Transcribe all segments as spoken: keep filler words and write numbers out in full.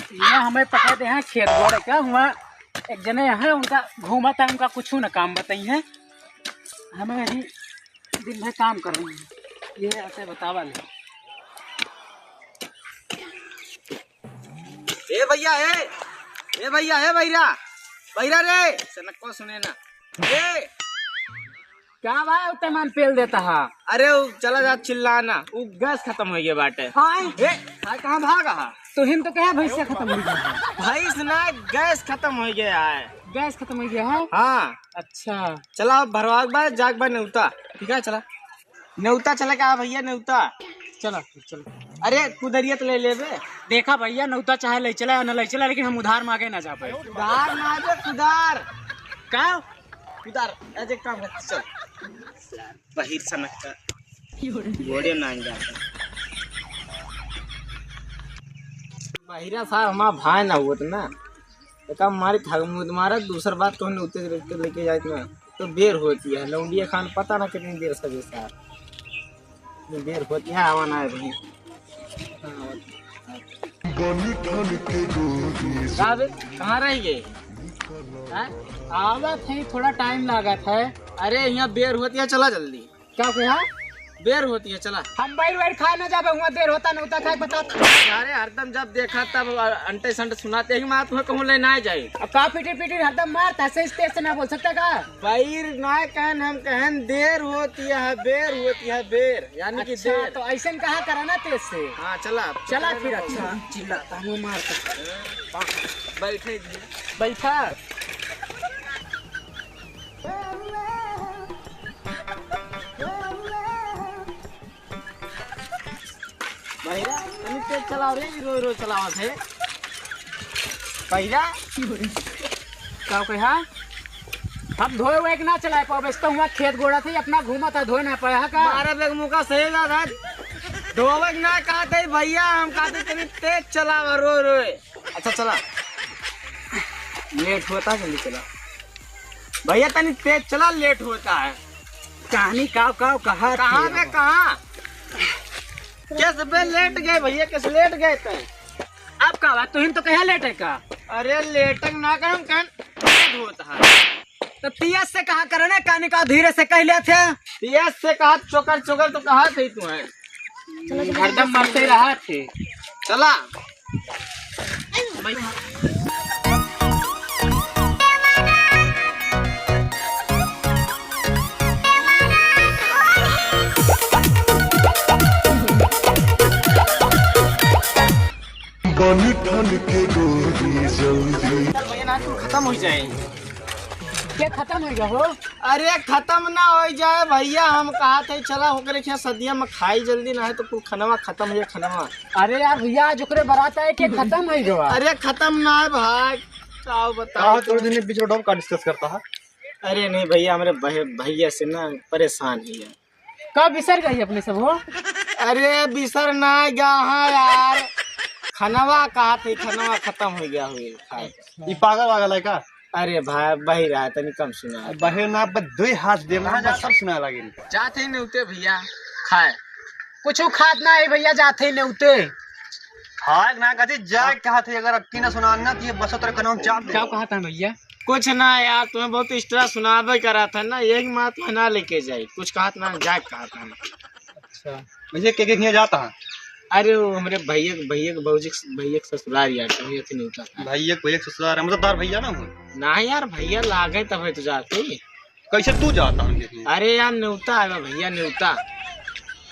ये हमें पकड़ दे हैं खेत गोड़े का, हुआ एक जने हैं, उनका घूमत है, उनका कुछ न काम बताई है, हमें अभी दिन भर काम कर रही है, ये ऐसे बतावा ले। ए भैया, ए, ए भैया, ए भैरा, भैरा रे, सनक्को सुने ना। ए, का भाई उतमान पेल देता हा? अरे, उ चला जा चिल्लाना, उ गैस खतम होइ गया बाटे। हाँ? ए, भाई कहाँ भागा हा? तुहिन तो कहे भैंसिया खतम होइ गया है। भैंस ना, गैस खतम होइ गया है। गैस खतम होइ गया है? हाँ। अच्छा। चला, अब भरवाक बा, जाक बा नेउता। ठीक है, चला। नेउता चला का भैया, नेउता? चला, चला। अरे, कुदरियत ले लेबे। देखा भैया, नेउता चाहे ले चला या न ले चला, लेकिन हम उधार मांगे ना जा पाए। उधार ना दे, कुदार। का? कुदार, आज एक काम कर, चल। बहिर सनक का। गोड़े ना जाता। बहिरा साहब, हमार भाई ना होत ना। एका मारी थाक मुद मारा, दूसर बात तो हमने उत्ते लेके, लेके जाए ना, तो बेर होती है। लौंडिया खान पता ना कितनी देर से बेसा है। इतनी देर होती है, आवा ना है भाई। हाँ, आवा। का बे, कहाँ रह गए? हैं? आवत है, थोड़ा टाइम लागत है। अरे, यहाँ बेर होती है, चला जल्दी। का कहा? बेर होती है, चला। हम बैर वैर खाए ना जाबे, हुआ देर होता, नेउता खाए बता। अरे हरदम जब देखा तब अंटे संटे सुनाते ही, माँ तुम्हें कहूँ ले ना जाए। अब का पिटिर पिटिर हरदम मारता है, सही तेज से ना बोल सकता का? बैर ना कहन, हम कहन देर होती है, बेर होती है, बेर, यानी कि अच्छा, देर। तो ऐसन कहा करा ना तेज से। हाँ, चला। चला फिर, अच्छा। चिल्लाता हूँ, मारता। बैठे जी। बैठा। बहिरा, तनी तेज चलाओ रे, ई रोज रोज चलावत है। बहिरा, का कहे हा? हम धोए वोए के ना चलाए पाओ, बस तो हुआ खेत गोड़ा थे, अपना घूमत है, धोए ना पाए हा का? मारे बेग मुका सही ना था। धोवे के ना कहते भैया, हम कहते तनी तेज चलावा रोज रोज। अच्छा चला, लेट होता, जल्दी चला। भैया तनी तेज चला, लेट होता है। कहानी काव काव कहा कहाँ थी बे, अब? कहाँ? कैसे बे लेट गए भैया, कैसे लेट गए तय? अब का बात, तुहिन तो कहे लेट है का? अरे लेटक ना करम, कहन लेट होता है। तो तेज से कहा करे ना, कहानी का धीरे से कह लेते हैं। तेज से कहा, चोकर चोकर तो कहा थे तू है। हरदम मरते रहा थे। चला। बन ठन के गोरी जल्दी। चल भैया, ना तू खतम हो जाए। क्या खतम हो गया हो? अरे खतम ना हो जाए भैया, हम कहा थे चला ओकरे खिया सदिया में खाई जल्दी, ना है तो कुल खनवा खतम हो जाए, खनवा। अरे यार भैया, आज ओकरे बारात आए के खतम हो गया। अरे खतम ना है भाई, का बताओ का हो, थोड़े तुम। दिन बीच में डॉम का डिस्कस करता है? अरे नहीं भैया, हमरे भै-, भैया से ना परेशान ही है। का बिसर गई अपने सब हो? अरे बिसर ना गया हाँ यार, खनवा कहा थे, खनवा खतम हो गया हुए खाए। ई पागल वागल है का? अरे भाई, बहिरा है, तनी कम सुना। बहिर ना, बस दुई हाथ दे, ना, बस सब सुना लगे। जात ही नेउते भैया खाए। कुछ खात ना है भैया, जात ही नेउते। खाए ना कहती, जाए कहा थे, अगर अक्की ना सुना ना, तो ये बस तेरे कनवा में चाप दे। क्या कहा था भैया? कुछ ना यार, तुम्हें बहुत extra सुनावे करा था ना, यही मात में ना लेके जाए, कुछ कहा था ना, जाए कहा था ना। अच्छा। भैया, के, के हियाँ जाता है? अरे, वो हमरे भैया के, भैया के भौजी के, भैया के ससुरार यार, तो भैया के नहीं उठा था। भैया के, भैया के ससुरार है, मतलब तार भैया ना हो? ना यार, भैया लागे तब है तो जाते। कैसे तू जाता है उनके हियाँ? अरे यार, नेउता आवा भैया, नेउता।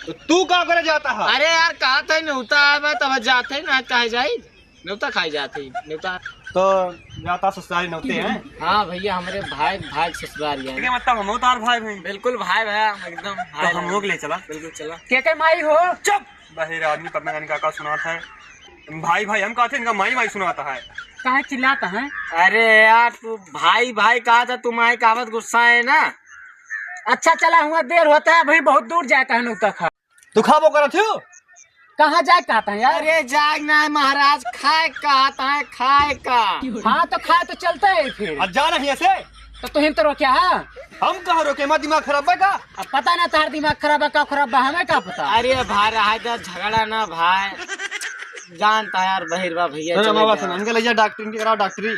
तो तू का करे जाता है? अरे यार, कहा था नेउता आवा तब जाते ना, कहे जाई? नेउता खाए जात ही, नेउता। तो जाता ससुरारी नेउते हैं? हाँ भैया, हमरे भाई, भाई के ससुरारी है। ठीक है, मतलब हम तार भाई भाई। बिल्कुल भाई भैया, एकदम तो भाई हम भाई। लोग ले चला। बिल्कुल चला। के के माई हो? चुप! बहिर आदमी पता नहीं का, का सुनात है। भाई भाई हम कहते हैं, इनका माई माई सुनाता है। काहे चिल्लाता है? अरे यार, तू भाई भाई कहा था, तू माई कहावत गुस्सा है ना। अच्छा चला, हुआ देर होता है, भाई बहुत दूर जाए कहा नेउता खा। तू खाबो करत हो? कहाँ जाए कहता है यार? अरे जाए ना है महाराज, खाए कहता है, खाए का। हाँ तो खाए तो चलते हैं फिर। अब जा नहीं ऐसे। तो तुहिन तो रोक्या है? हम कहाँ रोके, हमार दिमाग खराब बा का? अब पता ना तार दिमाग खराब बा का खराब बा, हमें का पता। अरे भाई, रहा दे झगड़ा ना भाई, जानता यार बहिर बा भैया, ना, ना, चले बाबा गया। सुना, इनके ले जा डॉक्टरी, इनके कराओ डॉक्टरी।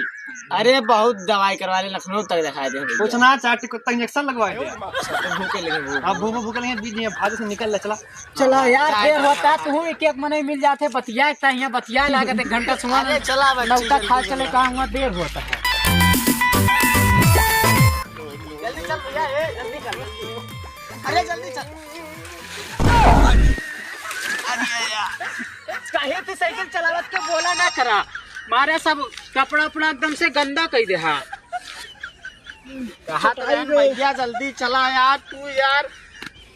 अरे बहुत दवाई करवा ले, लखनऊ तक दिखाई दे भैया। कुछ ना, चार टिक कुत्ता इंजेक्शन लगवा दे। भूखे लगे, भूख। हाँ, भूख, भूख लगे, बीच में भाग से निकल ले, चला। चला यार, जा, देर जा, होता, जा। तू एक एक मनई मिल जाते, बतिया, एक हियाँ बतिया लागत, एक घंटा सुना अरे, चला, बच्ची, लौटा जल्दी खा चला। चले, कहाँ हुआ, देर होता है। जल्दी चल भैया, ए, जल्दी कर, जल्दी। अरे, जल्दी चल। अरे यार। काहे तू साइकिल चलावत के बोला ना करा, मारे सब कपड़ा उपड़ा एकदम से गंदा कई दे, हाँ। कहा तो चटाई रहे रे। भैया, जल्दी चला यार, तू यार।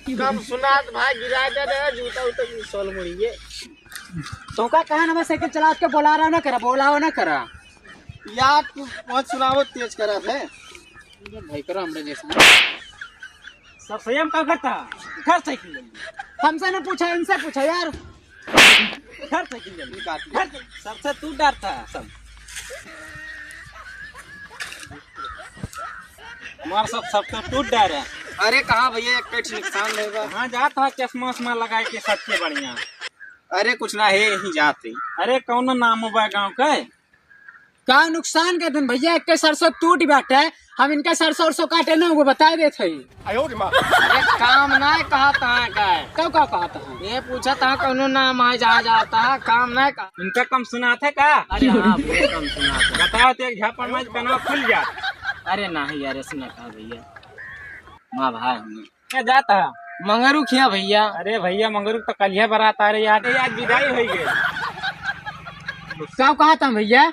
कम सुनात भाई, गिरा दे रे, जूता उता की सोल मुड़िए। तो का कहा ना, मैं साइकिल चलावत के बोला रहा ना करा, बोलाओ ना करा। यार, तू बहुत सुनावत तेज करा थे। भाई करो हमरे जैसा। सब संयम का करता? घर साइकिल ले ली। हमसे ना पूछा, इनसे पूछा यार। घर साइकिल ले ली। घर साइकिल। सबसे तू डरता है सब। हमार सब, सब तो टूट डर है। अरे कहाँ भैया, एक पेट नुकसान नहीं बा। कहाँ जात है चश्मा उश्मा लगा के सबसे बढ़िया? अरे कुछ ना है, यहीं जात है। अरे कौन नाम बा गाँव के? का नुकसान कर दिन भैया, एक के सरसों टूट बाटे, हम इनका सरसों उरसों काटे ना, वो बता देत हई। अरे काम ना कहा तहाँ का है। का, का कहा तहाँ? ये पूछा तहाँ कौनो नाम है जहाँ जाता है, काम ना कहा। इनका कम सुनात है का? अरे हाँ, बहुत कम सुनात है। बताओ तो एक झापड़ मार के कनवा खुल जात। अरे नहीं यार, ऐसे ना कहा भैया, माँ भाई हमें। क्या जाता है? मंगरू खिया भैया। अरे भैया, मंगरू तो कलिया बारात आ रही है, आज विदाई होई गई। का कहा था भैया?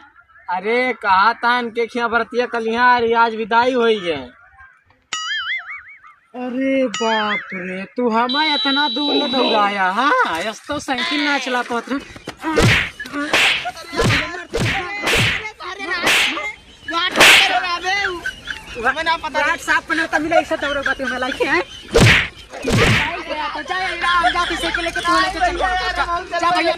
अरे कहा था इनके खिया बरतिया कलिया आ रही, आज विदाई होई गई। अरे बाप रे, तू हमें इतना दूर ले दौड़ाया, हाँ? यस तो साइकिल ना चला पात रहे। हमें ना पता। रात साफ पहने तब मिला, ऐसा दौड़े बात हमें लाइक है। तो जा, जा, जा, किसी के लेके तू लेके चल, जा, जा भैया।